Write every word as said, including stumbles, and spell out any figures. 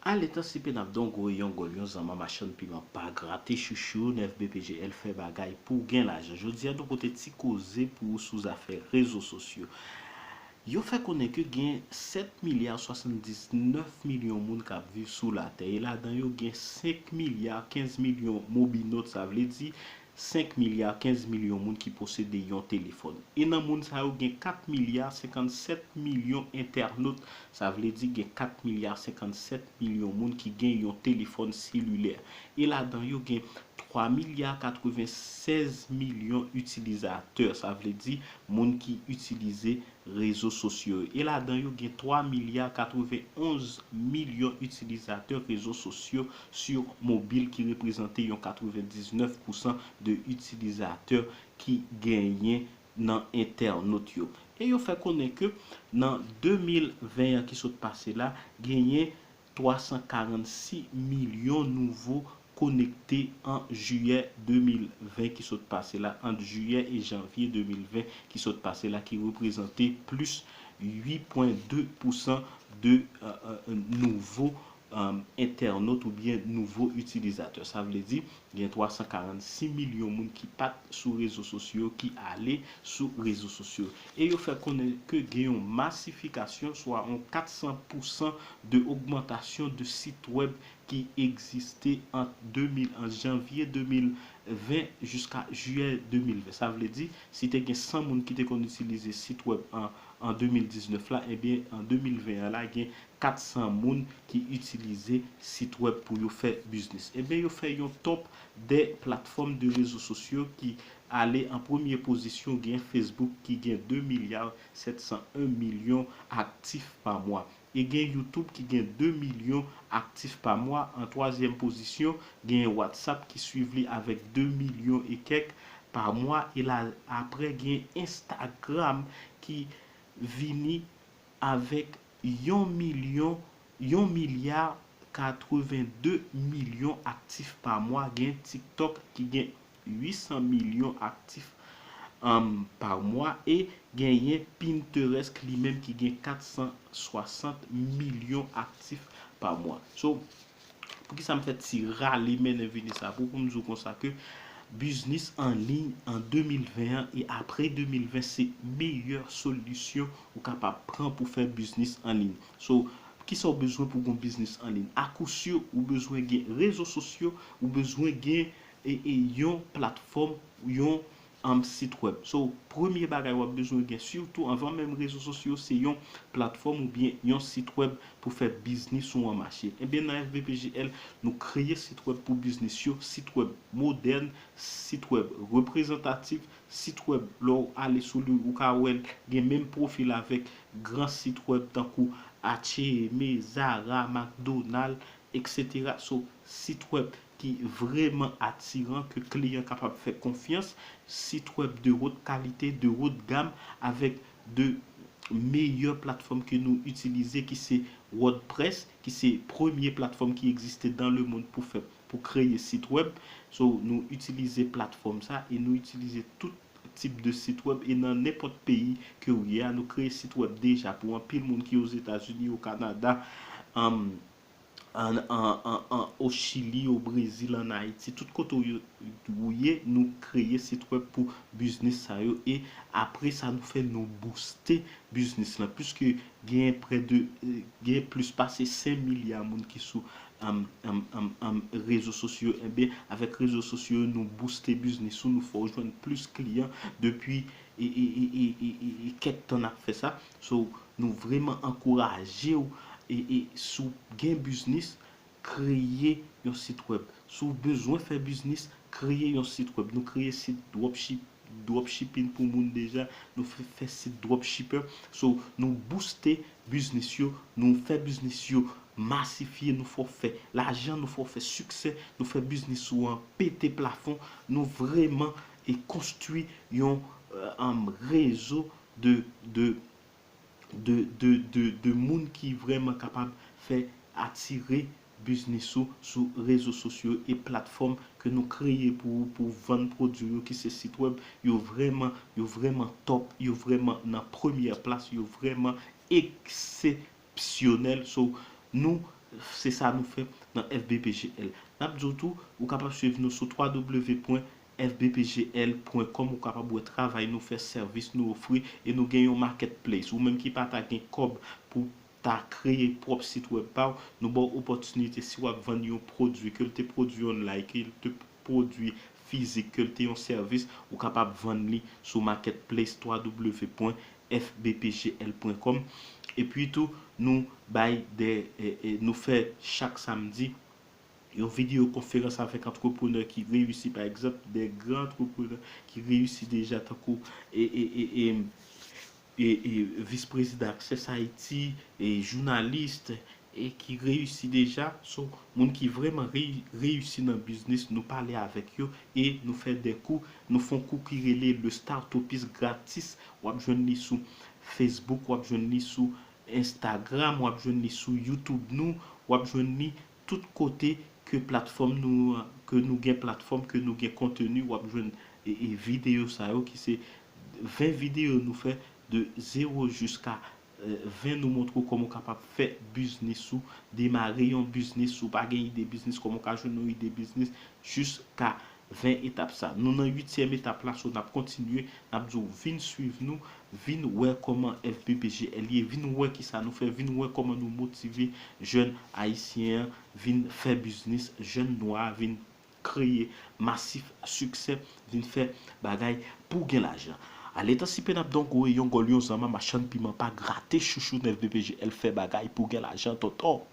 Aleta sipe n ap don gwo yon gòl yon zanman machann piman pa grate chouchou nèf B P G L fè bagay pou gen lajan. Jodi a nou pote ti koze pou ou sou zafè rezo sosyo. Yo fè konnen ke gen sèt milya swasanndisnèf milyon moun k ap viv sou latè e ladan yo gen senk milya kenz milyon mobinot, sa vle di senk milya kenz milyon moun ki posede yon telefòn. E nan moun sa yo gen kat milya senkannsèt milyon entènot, sa vle di gen kat milya senkannsèt milyon moun ki gen yon telefòn selilè. E ladan yo gen twa milya katrevensèz milyon itilizatè, sa vle di moun ki itilize rezo sosyo yo. E ladan yo gen twa milya katrevenonz milyon itilizatè rezo sosyo sou mobil ki reprezante yon katrevendiznèf pousan de itilizatè ki genyen nan entènot yo. E yo fè konnen ke nan de mil ven an ki sot pase la, genyen twa san karannsis milyon nouvo konekte an jiyè de mil ven ki sot pase la, ant jiyè e janvye de mil ven ki sot pase la, ki reprezante plis uit pwen de pousan de, euh, euh, nouvo, euh, entènot oubyen nouvo itilizatè. Sa vle di, gen twa san karannsis milyon moun ki pa t sou rezo sosyo ki ale sou rezo sosyo. E yo fè konnen ke gen yon masifikasyon, swa yon kat san pousan de ogmantasyon de sit wèb ki egziste ant de mil, ant janvye de mil ven jiska jiyè de mil ven. Sa vle di, si te gen san moun ki te konn itilize sit wèb an, an de mil diznèf la, ebyen, an de mil ven an la, gen kat san moun ki itilize sit wèb pou yo fè biznis. Ebyen, yo fè yon top de platfòm de rezo sosyo ki ale an premye pozisyon, gen Facebook ki gen de milya sèt san en milyon aktif pa mwa. E gen YouTube ki gen de milyon aktif pa mwa. An twazyèm pozisyon, gen WhatsApp ki swiv li avèk de milyon e kèk pa mwa. E la, apre, gen Instagram ki vini avèk yon milyon, yon milya katreven de milyon aktif pa mwa. Gen TikTok ki gen uit san milyon aktif, um, pa mwa. E genyen Pinterest li menm ki gen kat san swasant milyon aktif pa mwa. So, poukisa m fè ti rale mennen vini sa pou, pou m di w konsa ke biznis an liy an de mil ven an e apre de mil ven se meyè solisyon ou kapab pran pou fè biznis an liy. So, kisa w bezwen pou gon biznis an liy? Akousir, ou bezwen gen rezo sosyo, ou bezwen gen e, e yon platfòm, yon, um, sit wèb. So, premye bagay w ap bezwen gen, sitou anvan menm rezo sosyo, se yon platfòm oubyen yon sit wèb pou fè biznis ou an mache. Ebyen, nan F B P G L, nou kreye sit wèb pou biznis yo, sit wèb modèn, sit wèb reprezantatif, sit wèb, lè w ale sou li, ou ka wè l gen menm pwofil avèk gran sit wèb tankou H and M, Zara, McDonald, et cetera. So, sit wèb ki vrèman atiran, ke kliyan kapab fè konfyans, sit wèb de wot kalite, de wot gam, avèk de meyè platfòm ke nou itilize, ki se WordPress, ki se premye platfòm ki egziste dans le monde pou fè, pou kreye sit wèb. So, nou itilize platfòm sa e nou itilize tout tip de sit wèb e nan nenpòt peyi ke w ye a, nou kreye sit wèb deja pou anpil moun ki Ozetazini, o Kanada, um, an, an, an, an, o Chili, o Brezil, an Ayiti, tout kote w, ou ye, nou kreye sit wèb pou biznis sa yo e apre sa, nou fè nou booste biznis lan, piske gen prè de, eh, gen plis pase senk milya moun ki sou, um, um, um, um, rezo sosyo. Ebyen, avèk rezo sosyo, nou booste biznis ou, nou fè w jwenn plis kliyan depi e, e, e, e, e, e, e kèk tan n ap fè sa. So, nou vrèman ankouraje w e, e si w gen biznis, kreye yon sit wèb. Si w bezwen fè biznis, kreye yon sit wèb. Nou kreye sit dropship, dropshipping pou moun deja. Nou fè, fè sit dropshipper. So, nou booste biznis yo, nou fè biznis yo masifye, nou fè w fè lajan, nou fè w fè siksè, nou fè biznis ou an pete plafon. Nou vrèman e konstwi yon, euh, um, rezo de, de, de, de, de, de moun ki vrèman kapab fè atire biznis ou sou rezo sosyo e platfòm ke nou kreye pou ou, pou vann pwodui yo ki se sit wèb, yo vrèman, yo vrèman top, yo vrèman nan premyè plas, yo vrèman eksepsyonèl. So, nou Se sa nou fè nan F B P G L. N ap di w tou, ou kapab swiv nou sou w w w pwen F B P G L pwen com, ou kapab wè travay nou fè, sèvis nou ofri, e nou gen yon marketplace. Ou menm ki pa ta gen kòb pou ta kreye pwòp sit wèb pa w, nou ba w opòtinite si w ap vann yon pwodui, ke l te pwodui online, ke l te pwodui fizik, ke l te yon sèvis, ou kapab vann li sou marketplace w w w pwen F B P G L pwen com. Epi tou, nou bay de, e, e, nou fè chak samdi yon videyo konferans avèk antreprenè ki reyisi, pa egzanp, de gran antreprenè ki reyisi deja, tankou e, e, e, e, e, e, vis prezidan Access Haiti, e jounalis, e ki reyisi deja. So, moun ki vrèman rey-, reyisi nan biznis, nou pale avèk yo e nou fè de kou, nou fè yon kou ki rele Le Startupist gratis. W ap jwenn li sou Facebook, w ap jwenn li sou Instagram, w ap jwenn li sou YouTube nou, w ap jwenn li tout kote ke platfòm nou, ke nou gen platfòm, ke nou gen konteni, w ap jwenn e, e videyo sa yo ki se ven videyo nou fè de zewo jiska, e, ven, nou montre w kòman w kapab fè biznis ou, demare yon biznis, si w pa gen ide biznis, kòman w ka jwenn yon ide biznis, jiska ven etap sa. Nou nan uityèm etap la, so n ap kontinye, n ap di w vin swiv nou, vin wè kòman F B P G L ye, vin wè kisa nou fè, vin wè kòman nou motive jèn ayisyen an, vin fè biznis, jèn nwa a vin kreye masif siksè, vin fè bagay pou gen lajan. Aletan sipe n ap dongo e yon gòl yon zanma machann piman pa grate chouchou nan F B P G L fè bagay pou gen lajan tonton.